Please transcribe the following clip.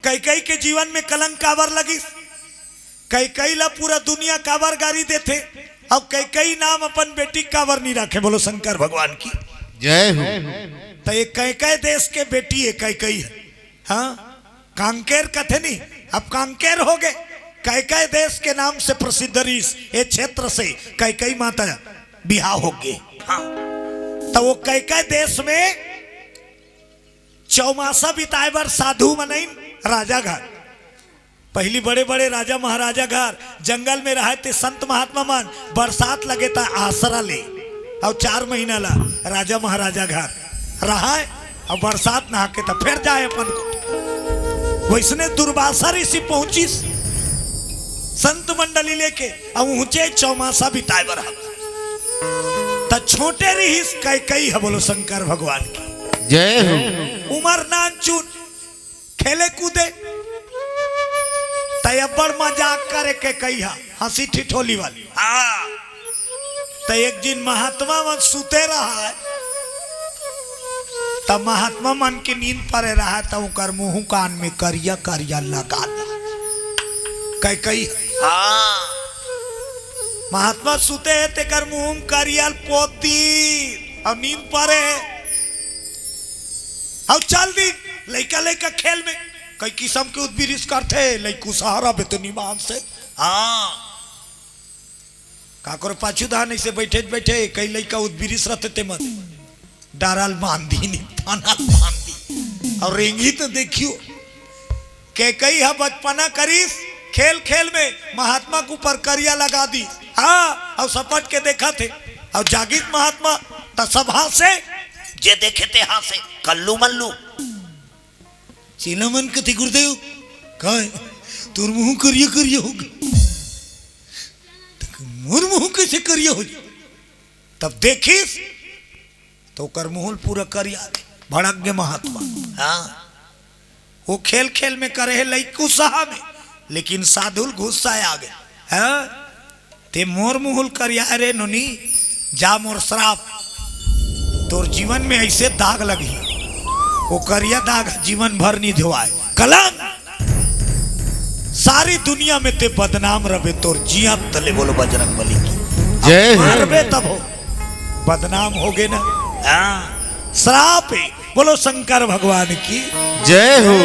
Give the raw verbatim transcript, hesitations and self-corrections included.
कैकई के जीवन में कलंक काबर लगिस? कैकई ला पूरा दुनिया काबर गारी देथे? अब कैकई नाम अपन बेटी काबर नहीं राखे? बोलो शंकर भगवान की। जय हो। तो ये कैकई देश के बेटी है कैकई है। हाँ, कांकेर कथे नहीं, अब कांकेर हो गए। कैकई देश के नाम से प्रसिद्ध रहिस, ये क्षेत्र से कैकई माता बिहाव हो गए। हाँ, तो वो कैकई देश में चौमासा बिताए बर साधु मनइन राजा घर। पहली बड़े बड़े राजा महाराजा घर जंगल में रहे थे संत महात्मा मन, बरसात लगे ता आसरा ले, और चार महीना ला राजा महाराजा घर रहा है, और बरसात नहा के तो फिर जाए अपन को। वैसने दुर्वासा ऋषि पहुंचिस संत मंडली लेके, अब ऊंचे चौमासा बिताए बर हम। त छोटे रहिस कैकई ह, बोलो शंकर भगवान की। जय हो। उमर नानचुन, खेले कूदे, त अब्बड़ मजाक करे कैकई ह, हंसी ठिठोली वाली। हाँ, त एक दिन महात्मा मन सुते रहा है, त महात्मा मन के नींद परे रहा है, त ओकर मुंह कान में करिया करिया लगा दी कैकई। हाँ, महात्मा सुते है, तेकर मुंह में करिया पोत दी, अब नींद परे है, अब चल दी लइका लइका खेल में। कई किस्म के उदबिरिस करथे लइकू सहारा बेतनी मान से। हाँ, काकर पाछू धान ऐसे बैठे बैठे कई लइका उदबिरिस रहते ते मन डारल बांध दी, निपटाना बांध दी। और रेंगी तो देखियो, कैकई ह बचपना करिस, खेल खेल में महात्मा के ऊपर करिया लगा दी। हाँ, और सपट के देखा थे, और जागित महात्मा त सब हाथ से, जे देखे ते हाथ से, कल्लू मल्लू। चेला मन कथे, "गुरुदेव, काय तोर मुंह करिया करिया हो गया?" त मोर मुंह कैसे करिया हो गया? तब देखिस तो ओकर मुंह पूरा करिया गे, भड़क गे महात्मा। हाँ, वो खेल खेल में करे है लइकू सहा में, लेकिन साधु ल गुस्सा आ गे। हाँ, ते मोर मुंह ल करिया रे नोनी, जा मोर श्राप, तोर जीवन में ऐसे दाग लगही, वो करिया दाग जीवन भर नहीं धोवाए। कलंक, सारी दुनिया में ते बदनाम रबे, तोर जिया तले। बोलो बजरंग बली की। जय हो। मरबे तब हो, बदनाम हो गे ना। हाँ, श्राप है। बोलो शंकर भगवान की। जय हो।